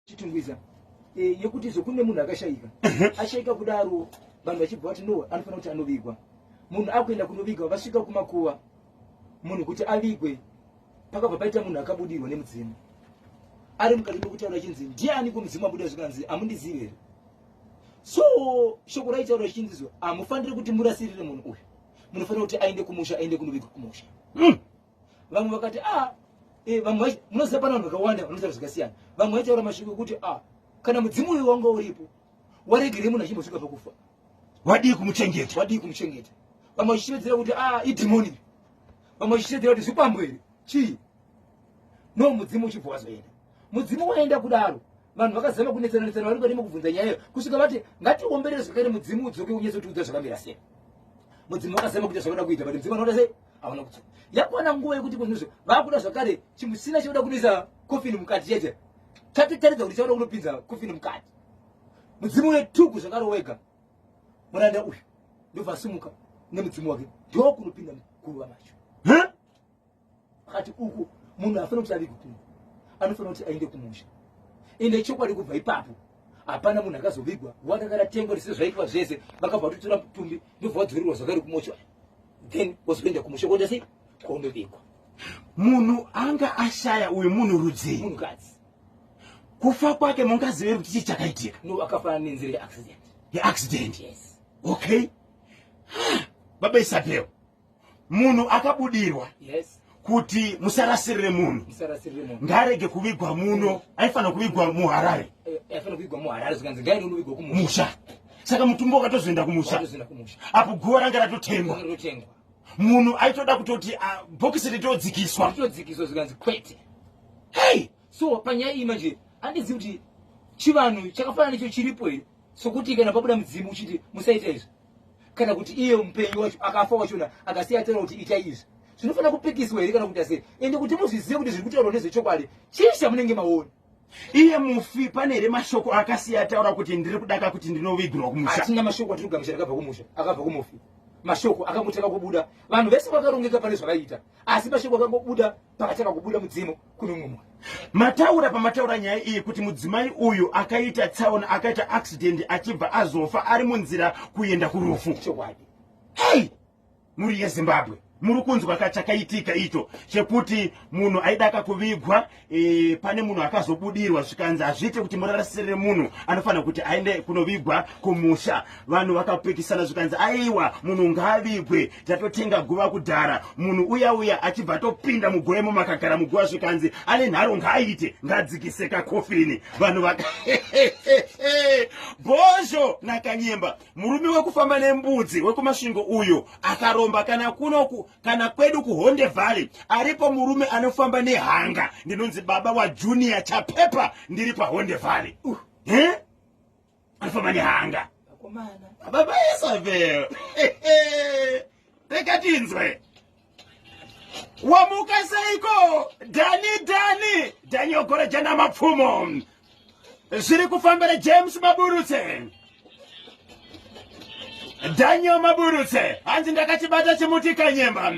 Chitungwiza e, yekuti izvo kune munhu akashaika ashaika kudaro vanhu vachibva vati no anofanira kuti anovigwa munhu akuenda kunovigwa vasvika kumakuva munhu kuti avigwe pakabva paita munhu akabudirwa nemudzimu ari mukati mekutaura chinzi ndiani kumudzimu abuda zvikanzi amundizivi here so shoko raitaura chichinzizwa hamufaniri kuti murasirire munhu uyu munofanira kuti aende kumusha aende kunovigwa kumusha. Vamwe vakati a eh, vamwe munoziva pana vanhu vakawanda vanotaura zvakasiyana. Vamwe vaitaura mashoko ekuti a kana mudzimu uyu wanga uripo waregerei munhu achimbosvika pakufa, wadii kumuchengeta, wadii kumuchengeta. Vamwe vachishevedzera kuti a idhimoni, vamwe vachishevedzera kuti zvikwambo here chii. No, mudzimu uchibva wazoenda, mudzimu waenda kudaro vanhu vakazama kunetsana netsana vari mukati mekubvunza nyaya iyo kusvika vati ngatiomberere zvakare mudzimu udzoke unyatsotiudza zvakamira sei. Mudzimu wakazama kuita zvakada kuita but mudzimu anoda sei hauna kudzoka. Yakwana nguva yekuti kunozvo vakuda zvakare chimusina chekuda kunoisa kofini mukati chete chatitaridza kuti chauda kunopinza kofini mukati. Mudzimu une tuku zvakare wega muranda uyu ndobva asimuka nemudzimu wake ndokunopinda muguva macho. Akati uku munhu afanira kuti avigwe kuno, anofanira kuti aende kumusha. Ende chokwadi kubva ipapo hapana munhu akazovigwa, wakakaratengwa risizvo zvaitwa zvese, vakabva vatotora mutumbi ndobva wadzorerwa zvakare kumochwari, then wazoenda kumusha kuenda sei kwaundovigwa. Munhu anga ashaya uyu munhu rudzii? Munhukadzi. Kufa kwake mungazive kuti chii chakaitika? No, akafanana nenzira yeaccident. Yeaccident? Yes. Okay. Baba Isabel, munhu akabudirwa yes kuti musarasirire munhu, musarasirire munhu, ngaarege kuvigwa muno, aifanira kuvigwa muHarare, aifanira kuvigwa muHarare, zvikanzi ngaende unovigwa kumusha. Musha. Saka mutumbi wakatozoenda kumusha, wakatozoenda kumusha, apo guva ranga ratotengwa, ratotengwa. Munhu aitoda kutoti bhokisi ritodzikiswa, ritodzikiswa, zvikanzi kwete. Hey! So panyaya iyi manje handizivi kuti chivanhu chakafanana necho chiripo here, sokuti kana pabuda mudzimu uchiti musaita izvi, kana kuti iye mupenyu wacho akafa wachona akasiya ataura kuti itai izvi, zvinofanira kupikiswa here kana kuita sei? Ende kuti muzvizive kuti zviri kutaurwa nezvechokwadi, chii chamunenge maona? Iye mufi pane here mashoko akasiya ataura kuti ndiri kudaka kuti ndinovigirwa kumusha? Hatina mashoko atiri kugamuchira akabva kumusha, akabva kumufi. Mashoko akangotanga kubuda, vanhu vese vakarongeka pane zvavaiita, asi mashoko akangobuda pakatanga kubuda mudzimu kune umwe munhu. Mataura pamataura nyaya iyi kuti mudzimai uyu akaita tsaona, akaita accident achibva azofa ari munzira kuenda kurufu. Chokwadi. Hey! Muri yeZimbabwe muri kunzwa ka chakaitika icho chekuti munhu aidaka kuvigwa pane munhu akazobudirwa zvikanzi hazviite kuti murarasirire munhu, anofanira kuti aende kunovigwa kumusha. Vanhu vakapikisana zvikanzi aiwa, munhu ngaavigwe, tatotenga guva kudhara. Munhu uya uya achibva atopinda muguva imo makagara muguva, zvikanzi ane nharo ngaaite, ngadzikise kakofini. Vanhu vaka bhozho nakanyemba. Murume wekufamba nembudzi wekuMasvingo uyo akaromba, kana kunoku kana kwedu kuHonde Valley aripo murume anofamba nehanga. Ndinonzi baba waJunior Chapepa, ndiri paHonde Valley. Anofamba nehanga baba Isabel. Rega tinzwe. Wamuka seiko Dani? Dani Daniel Gorejana Mapfumo, zviri kufambira James Maburutse, Daniel Maburutse, hanzi ndakachibata chimuti kanyemba.